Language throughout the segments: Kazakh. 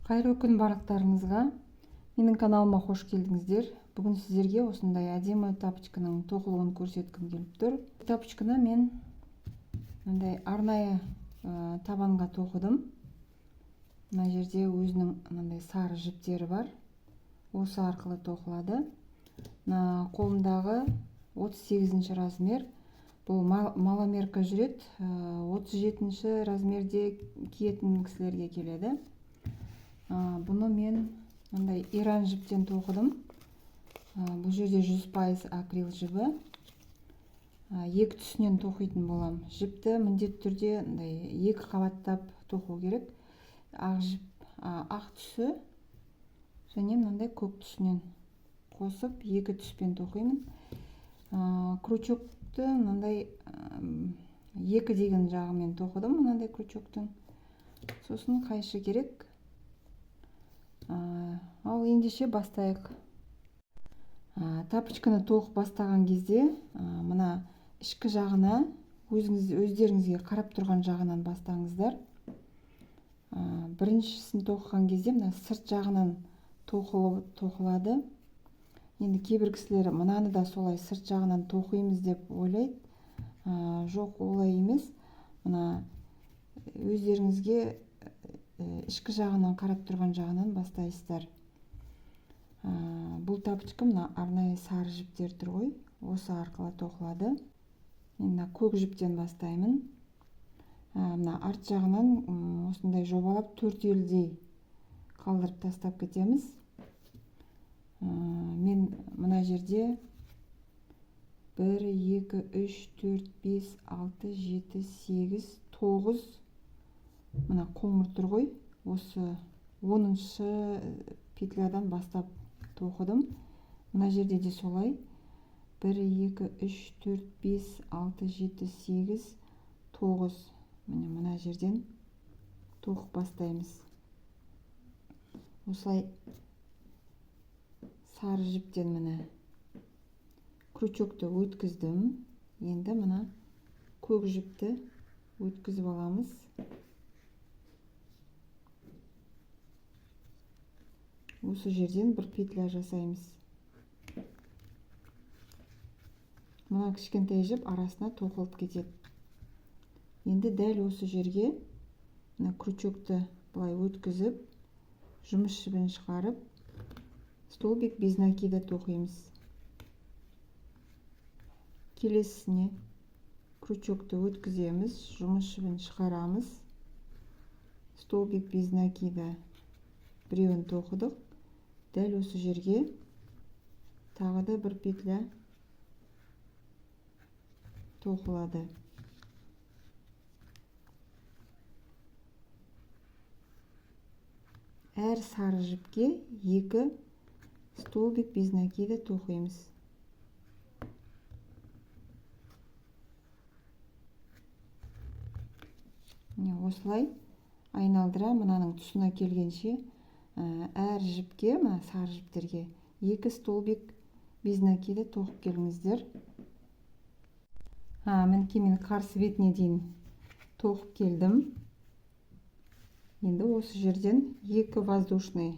Қайырлы күн барлықтарыңызға. Менің каналыма қош келдіңіздер. Бүгін сіздерге осындай әдемі тапочканың тоқылуын көрсеткім келіп тұр. Тапочканы мен мындай арнайы табанға тоқыдым. Мына жерде өзінің мынандай сары жіптері бар. Осы арқылы тоқылады. Мына қолымдағы 38 размер. Бұл маломерка жүреді. 37 размерде киетін кісілерге келеді. Бұны мен мындай иран жіптен тоқыдым. Бұл жерде 100% акрил жібі. Екі түсінен тоқитын болам. Жіпті міндетті түрде мындай екі қабаттап тоқу керек. Ақ жіп, ақ түсі және мынандай көк түсінен қосып екі түспен тоқимын. Крючокты мынандай екі деген жағымен тоқыдым, мынандай крючоктың. Сосын қайшы керек. Ал ендеше бастайық. Тапочканы тоқып бастаған кезде, мына ішкі жағына өздеріңізге қарап тұрған жағынан бастаңыздар. Біріншісін тоқыған кезде мына сырт жағынан тоқылады. Енді кейбір кісілер мынаны да солай сырт жағынан тоқимыз деп ойлайды. Жоқ, олай емес. Мына өздеріңізге ішкі жағынан қарап тұрған жағынан бастайсыздар. Бұл тапочка мына арнайы сары жіптер тұр ғой, осы арқылы тоқылады. Мен мына көк жіптен бастаймын. Мына арт жағынан, осындай жобалап төрт елдей қалдырып тастап кетеміз. Мен мына жерде 1, 2, 3, 4, 5, 6, 7, 8, 9 мына қоңыр тұр ғой, осы 10-шы петлядан бастап тоқыдым. Мына жерде де солай 1, 2, 3, 4, 5, 6, 7, 8, 9 міне мына жерден тоқып бастаймыз. Осылай сары жіптен міне крючокты өткіздім. Енді мына көк жіпті өткізіп аламыз. Осы жерден бір петля жасаймыз. Мына кішкентай жіп арасына тоқылып кетеді. Енді дәл осы жерге мына крючокты былай өткізіп, жұмыс жібін шығарып, столбик без накида тоқимыз. Келесісіне крючокты өткіземіз, жұмыс жібін шығарамыз. Столбик без накида біреуін тоқыдық. Дәл осы жерге тағы да бір петля тоқылады. Әр сары жіпке екі столбик без накида тоқимыз. Міне осылай айналдыра мынаның тұсына келгенше, әр жіпке, мына сары жіптерге екі столбик без накида тоқып келіңіздер. Мінекей мен қарсы бетіне дейін тоқып келдім. Енді осы жерден екі воздушный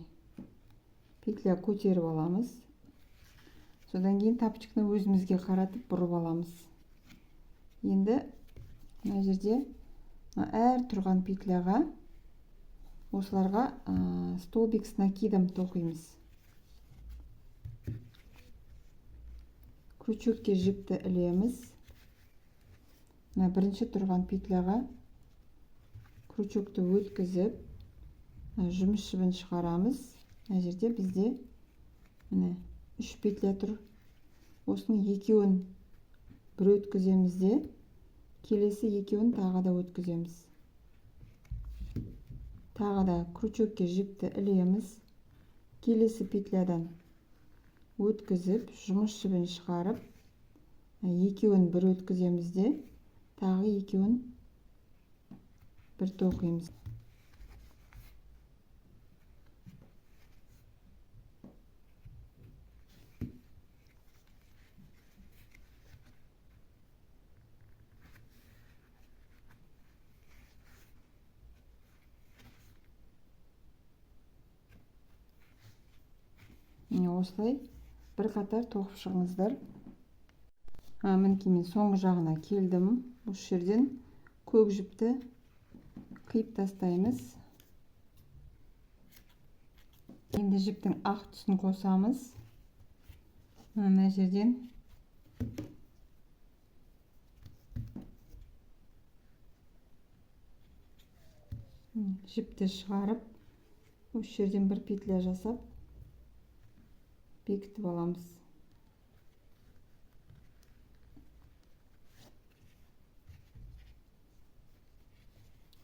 петля көтеріп аламыз. Содан кейін тапочканы өзімізге қаратып бұрып аламыз. Енді мына жерде әр тұрған петляға осыларға, столбик с накидом тоқимыз. Крючокке жіпті ілеміз. Мына бірінші тұрған петляға крючокты өткізіп, жұмыс жібін шығарамыз. Мына жерде бізде міне 3 петля тұр. Осының екеуін бір өткіземіз де, келесі екеуін тағы да өткіземіз. Тағы да крючокке жіпті ілеміз. Келесі петлядан өткізіп, жұмыс жібін шығарып, екеуін бір өткіземіз де, тағы екеуін бір тоқимыз. Міне осылай бір қатар тоқып шығыңыздар. Мінекей мен соңғы жағына келдім. Осы жерден көк жіпті қиып тастаймыз. Енді жіптің ақ түсін қосамыз. Мына жерден жіпті шығарып, осы жерден бір петля жасап бекітіп аламыз.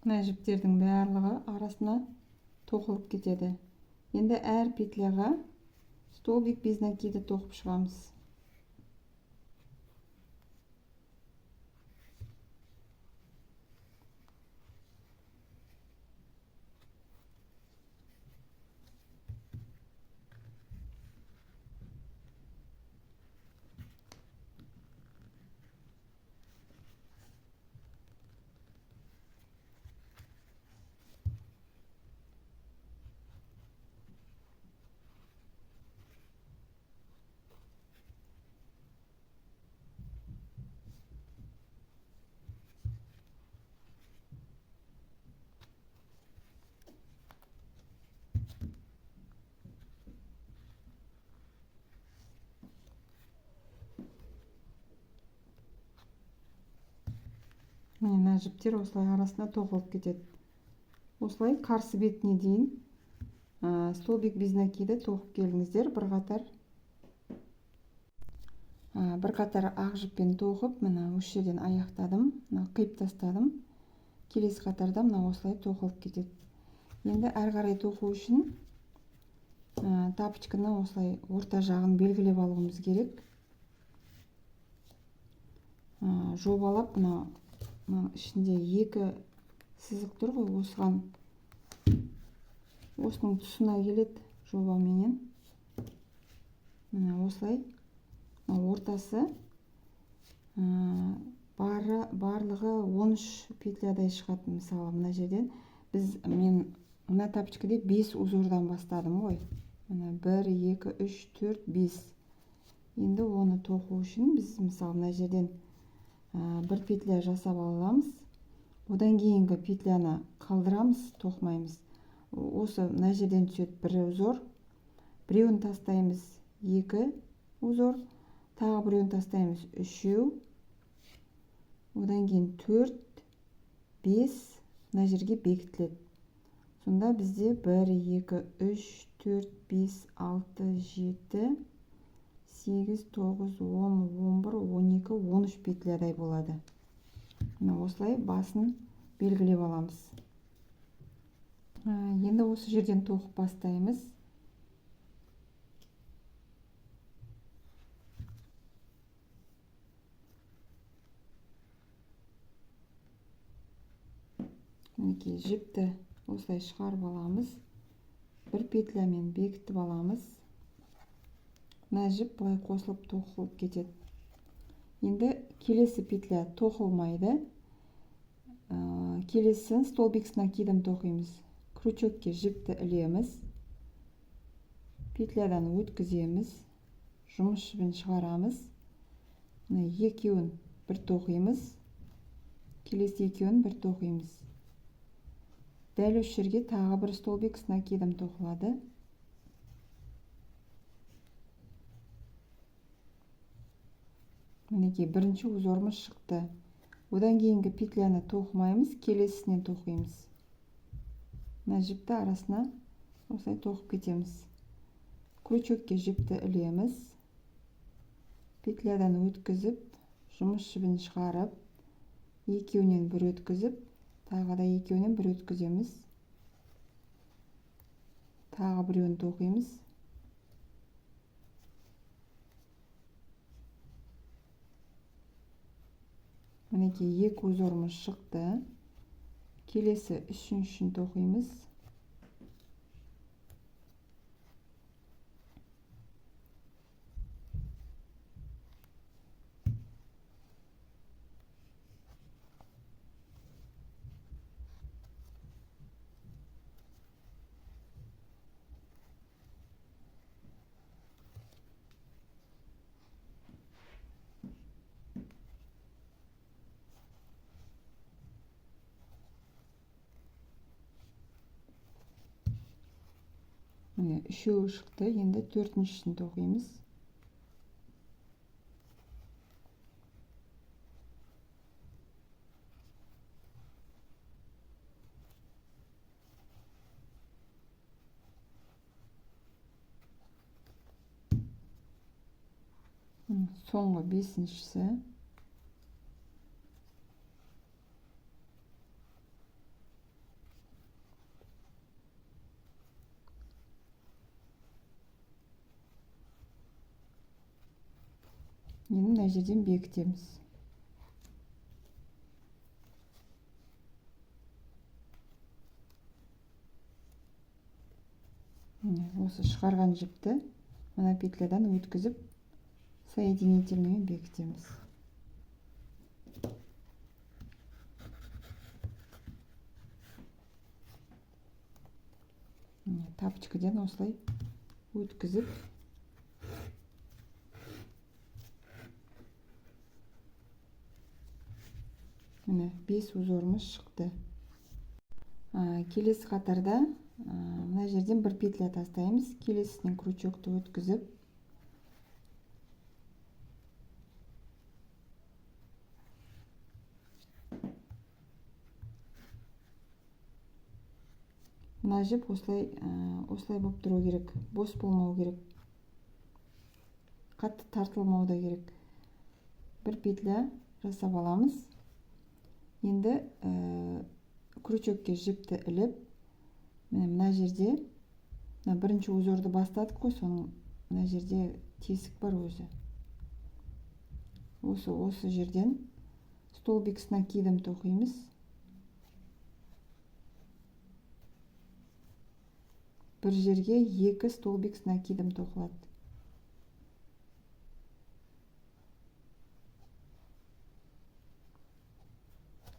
Мына жіптердің барлығы арасына тоқылып кетеді. Енді әр петляға столбик без накида тоқып шығамыз. Міне мына жіптер осылай арасына тоқылып кетеді. Осылай қарсы бетіне дейін столбик без накида тоқып келіңіздер. Бір қатар, бір қатар ақ жіппен тоқып, мына осы жерден аяқтадым, мына қиып тастадым. Келесі қатарда мына осылай тоқылып кетеді. Енді әрі қарай тоқу үшін тапочканы осылай орта жағын белгілеп алуымыз керек. Жобалап мына ішінде екі сызық тұр ғой, осыған, осының тұсына келеді жобаменен. Мына осылай, мына ортасы, барлығы 13 петлядай шығады. Мысалы, мына жерден мен мына тапочкаде 5 узордан бастадым ғой. Мына 1, 2, 3, 4, 5. Енді оны тоқу үшін біз мысалы мына жерден бір петля жасап аламыз. Одан кейінгі петляны қалдырамыз, тоқымаймыз. Осы мына жерден түседі бір узор, біреуін тастаймыз, 2 узор, тағы біреуін тастаймыз, 3, одан кейін 4, 5 мына жерге бекітіледі. Сонда бізде 1, 2, 3, 4, 5, 6, 7, 8, 9, 10, 11, 12, 13 петлядай болады. Мына осылай басын белгілеп аламыз. Енді осы жерден тоқып бастаймыз. Мінекей жіпті осылай шығарып аламыз. Бір петлямен бекітіп аламыз. Мына жіп былай қосылып тоқылып кетеді. Енді келесі петля тоқылмайды. Келесін столбик с накидом тоқимыз. Крючокке жіпті ілеміз. Петлядан өткіземіз. Жұмыс жібін шығарамыз. Мына екеуін бір тоқимыз. Келесі екеуін бір тоқимыз. Дәл осы жерге тағы бір столбик с накидом тоқылады. Мінекей бірінші узорымыз шықты. Одан кейінгі петляны тоқымаймыз, келесісінен тоқимыз. Мына жіпті арасына осылай тоқып кетеміз. Крючокке жіпті ілеміз. Петлядан өткізіп, жұмыс жібін шығарып, екеуінен бір өткізіп, тағы да екеуінен бір өткіземіз. Тағы біреуін тоқимыз. Мінекей екі узорымыз шықты. Келесі үшіншісін тоқимыз. Міне, үшеуі шықты. Енді төртіншісін тоқимыз. Соңғы бесіншісі. Енді мына жерден бекітеміз. Міне, осы шығарған жіпті мына петлядан өткізіп соединительныймен бекітеміз. Міне, тапочкадан осылай өткізіп міне 5 узорымыз шықты. Келесі қатарда мына жерден бір петля тастаймыз, келесісінен крючокты өткізіп мына жіп осылай болып тұру керек, бос болмау керек, қатты тартылмау да керек. Бір петля жасап аламыз. Енді крючокке жіпті іліп, міне мына жерде мына бірінші узорды бастадық қой, соның мына жерде тесік бар өзі. Осы жерден столбик с накидом тоқимыз. Бір жерге 2 столбик с накидом тоқылады.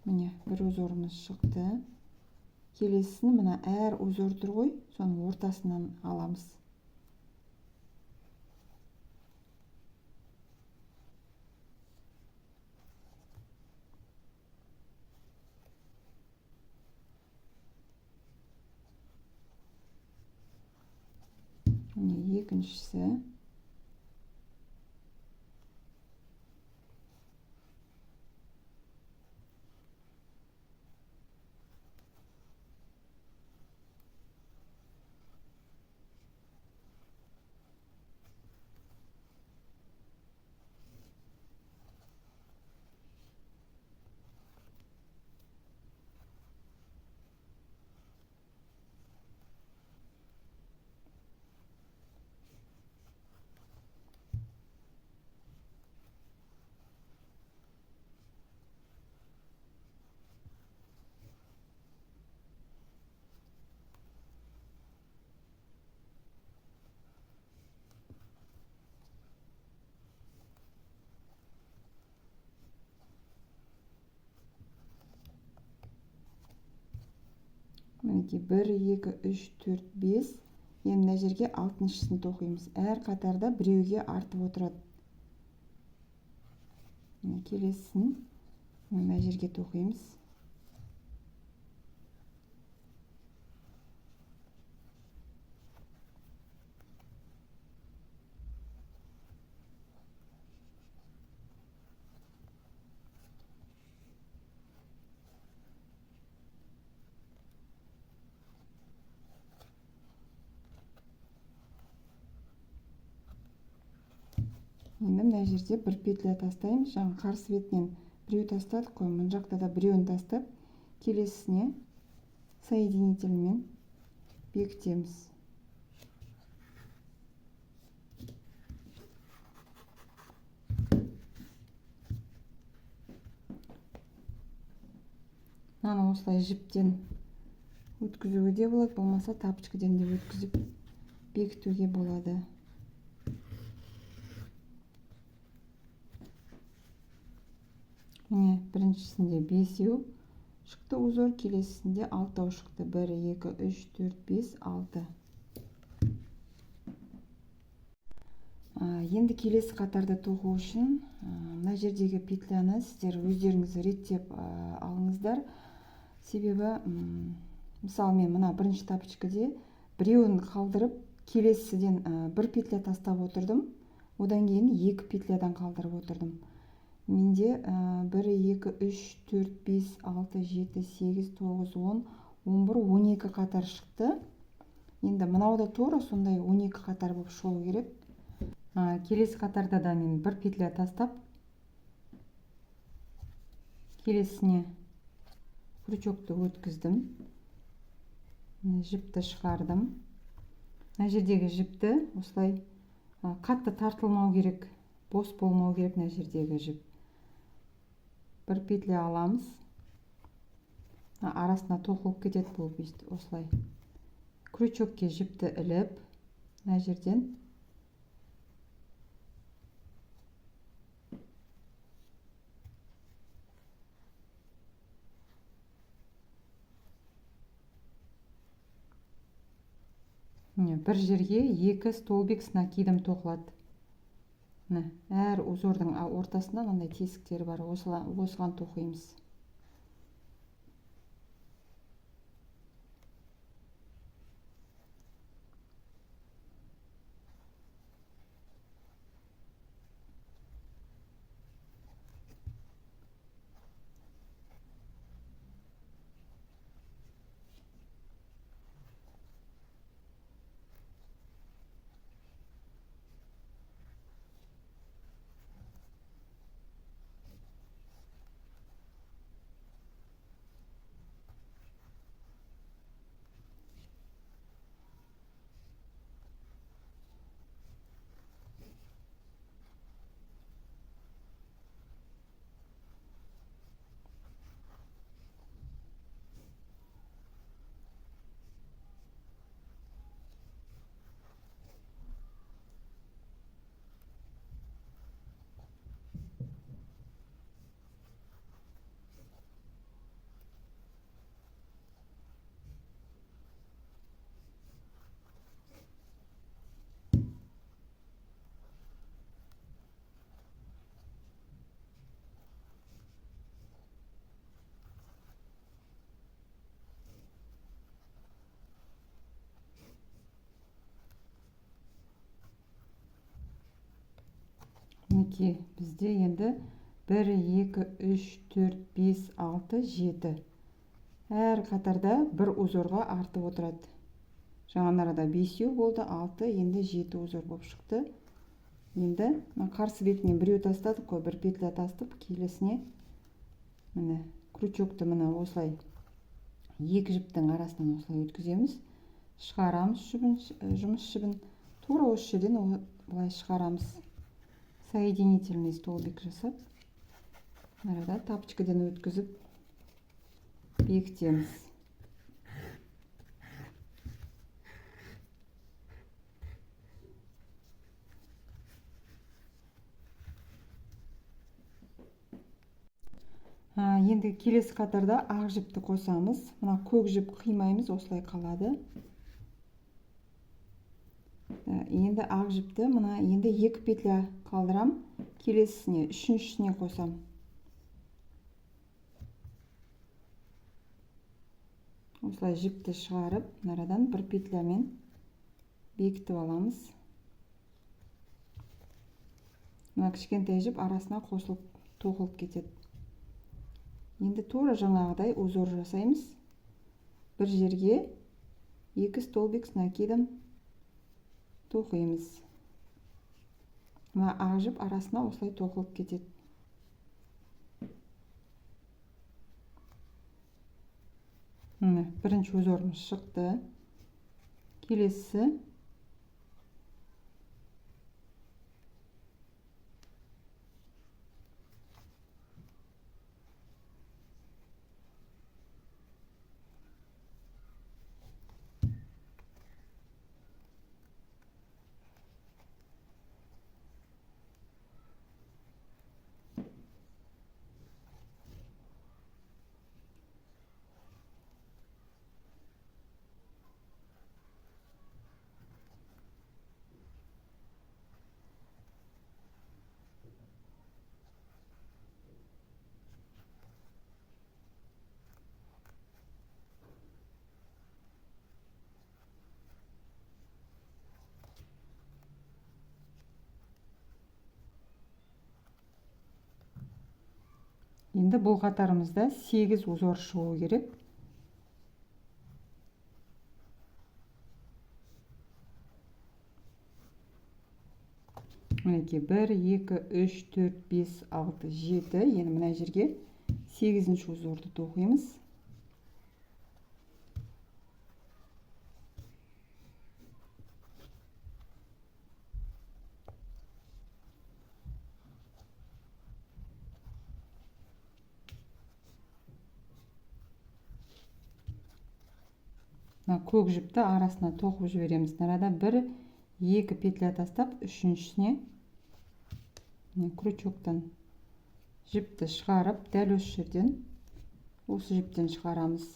Міне бір узорымыз шықты. Келесісін мына әр узор тұр ғой, соның ортасынан аламыз. Міне екіншісі. Мінекей 1, 2, 3, 4, 5. Енді мына жерге алтыншысын тоқимыз. Әр қатарда біреуге артып отырады. Міне келесісін мына жерге тоқимыз. Енді мына жерде бір петля тастаймыз. Жаңа қарсы бетінен біреу тастадық қой, мына жақта да біреуін тастап, келесісіне соединительмен бекітеміз. Мынаны осылай жіптен өткізуге де болады, болмаса тапочкадан де өткізіп бекітуге болады. Міне біріншісінде 5 шықты узор, келесісінде 6 шықты. 1, 2, 3, 4, 5, 6. Енді келесі қатарды тоқу үшін мына жердегі петляны сіздер өздеріңіз реттеп алыңыздар. Себебі, мысалы мен мына бірінші тапочкаде біреуін қалдырып, Келесіден бір петля тастап отырдым. Одан кейін 2 петлядан қалдырып отырдым. Менде 1, 2, 3, 4, 5, 6, 7, 8, 9, 10, 11, 12 қатар шықты. Енді мынау да тура сондай 12 қатар болып шығу керек. Келесі қатарда да мен бір петля тастап, келесіне крючокты өткіздім. Жіпті шығардым. Мына жердегі жіпті осылай қатты тартылмау керек, бос болмау керек мына жердегі жіп. Бір петля аламыз. Арасына тоқылып кетеді бұл осылай. Крючокке жіпті іліп, мына жерден бір жерге 2 столбик с накидом тоқылады. Міне, әр узордың ортасында мынандай тесіктері бар, осыған тоқимыз. Мінекей, бізде енді 1, 2, 3, 4, 5, 6, 7. Әр қатарда бір узорға артып отырады. Жаңа арада 5 болды, 6, енді 7 узор болып шықты. Енді мына қарсы бетінен біреу тастадық қой, бір петля тастап, келесіне міне крючокты міне осылай екі жіптің арасынан осылай өткіземіз. Шығарамыз жібін, жұмыс жібін. Тура осы жерден былай шығарамыз. Соединительный столбик жасап, арада тапочкадан өткізіп бекітеміз. Енді келесі қатарда ақ жіпті қосамыз. Мына көк жіп қимаймыз, осылай қалады. Енді ақ жіпті мына енді 2 петля қалдырам, келесісіне, үшіншісіне қосам. Осылай жіпті шығарып, мынадан бір петлямен бекітіп аламыз. Мына кішкентай жіп арасына қосылып, тоқылып кетеді. Енді тура жаңағыдай узор жасаймыз. Бір жерге 2 столбик с накидом тоқимыз. Мына ақ жіп арасына осылай тоқылып кетеді. Міне, бірінші узорымыз шықты. Келесі Енді бұл қатарымызда 8 узор шығу керек. Мінекей 1, 2, 3, 4, 5, 6, 7. Енді мына жерге 8-ші узорды тоқимыз. Мына көк жіпті арасына тоқып жібереміз. Арада 1, 2 петля тастап, үшіншісіне крючоктан жіпті шығарып, дәл осы жерден, осы жіптен шығарамыз.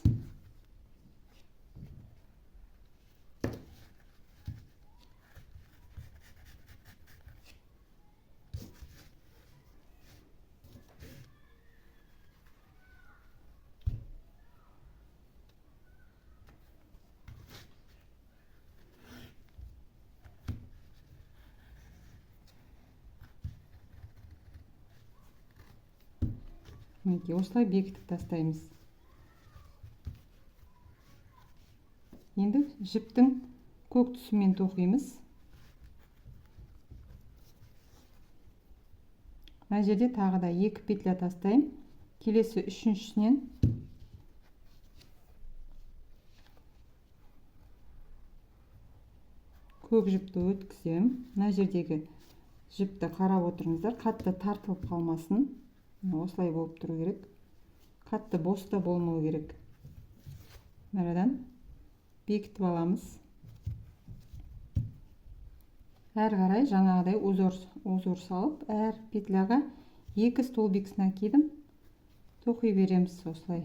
Мінекей осылай бекітіп тастаймыз. Енді жіптің көк түсімен тоқимыз. Мына жерде тағы да 2 петля тастаймын. Келесі үшіншісінен көк жіпті өткіземін. Мына жердегі жіпті қарап отырыңыздар, қатты тартылып қалмасын. Осылай болып тұру керек. Қатты бос та болмау керек. Мынадан бекітіп аламыз. Әрі қарай жаңағыдай узор салып, әр петляға 2 столбик с накидом тоқи береміз осылай.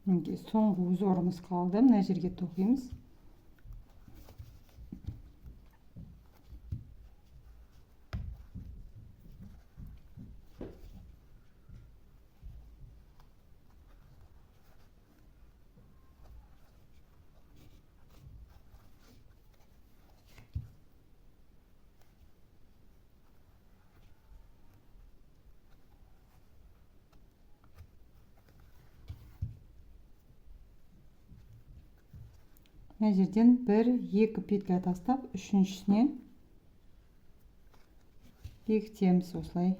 Мінекей соңғы узорымыз қалды. Мына жерге тоқимыз. Мына жерден 1-2 петля тастап, үшіншісіне бекітеміз осылай.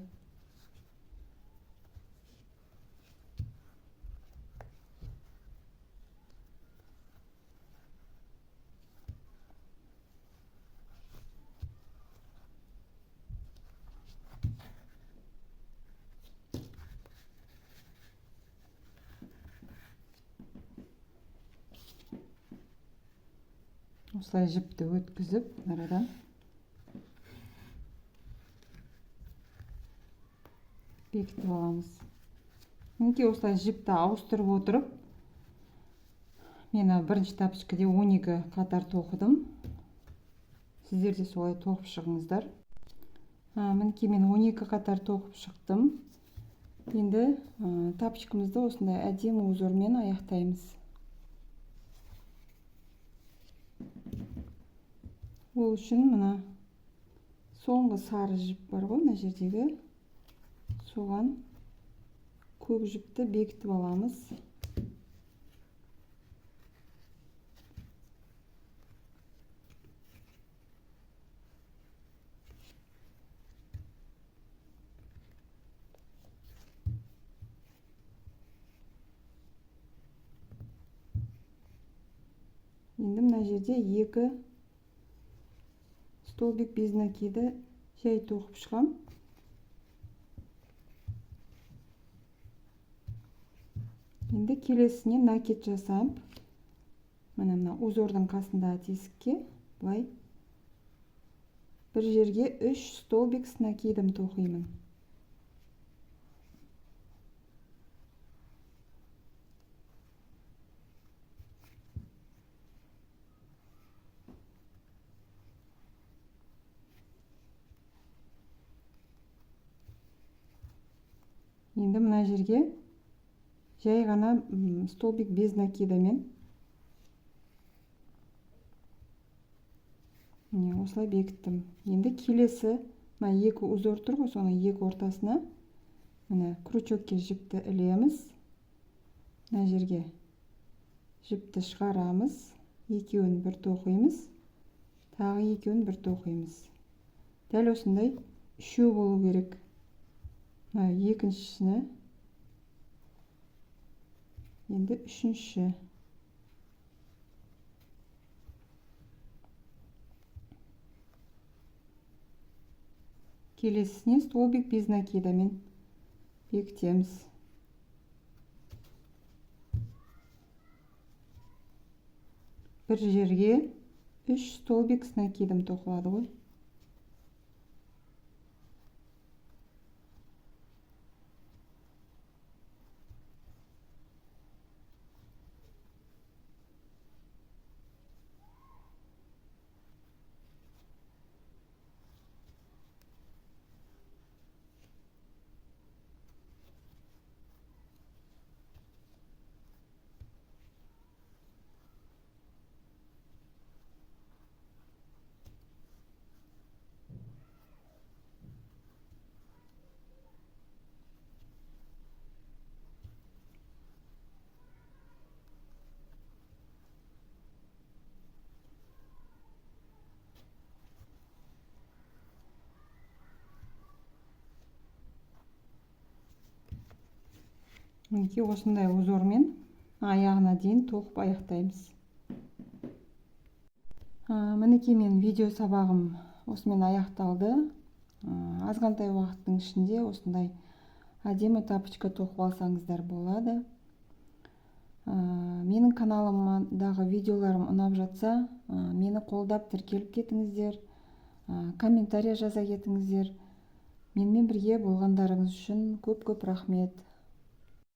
Осылай жіпті өткізіп, арадан бекітіп аламыз. Мінекей осылай жіпті ауыстырып отырып, мен бірінші тапочкаде 12 қатар тоқыдым. Сіздер де солай тоқып шығыңыздар. Мінекей мен 12 қатар тоқып шықтым. Енді тапочкамызды осындай әдемі узормен аяқтаймыз. Ол үшін мына соңғы сары жіп бар ғой, мына жердегі, соған көк жіпті бекітіп аламыз. жерде 2 столбик без накиді жай тоқып шығам. Енді келесіне накид жасап, міне мына узордың қасындағы тесікке былай бір жерге 3 столбик с накидом тоқимын. Енді мына жерге жай ғана столбик без накидамен міне осылай бекіттім. Енді келесі мына екі узор тұр ғой, соның екі ортасына міне крючокке жіпті ілеміз. Мына жерге жіпті шығарамыз, екеуін бір тоқимыз, тағы екеуін бір тоқимыз. Дәл осындай үшеу болу керек. Мына екіншісіне, енді үшінші. Келесісіне столбик без накидамен бекітеміз. Бір жерге 3 столбик с накидом тоқылады ғой. Мінекей осындай узормен аяғына дейін тоқып аяқтаймыз. Мінекей мен видео сабағым осымен аяқталды. Азғантай уақыттың ішінде осындай әдемі тапочка тоқып алсаңыздар болады. Менің каналымдағы видеоларым ұнап жатса, мені қолдап тіркеліп кетіңіздер, комментария жаза кетіңіздер. Менімен бірге болғандарыңыз үшін көп-көп рахмет.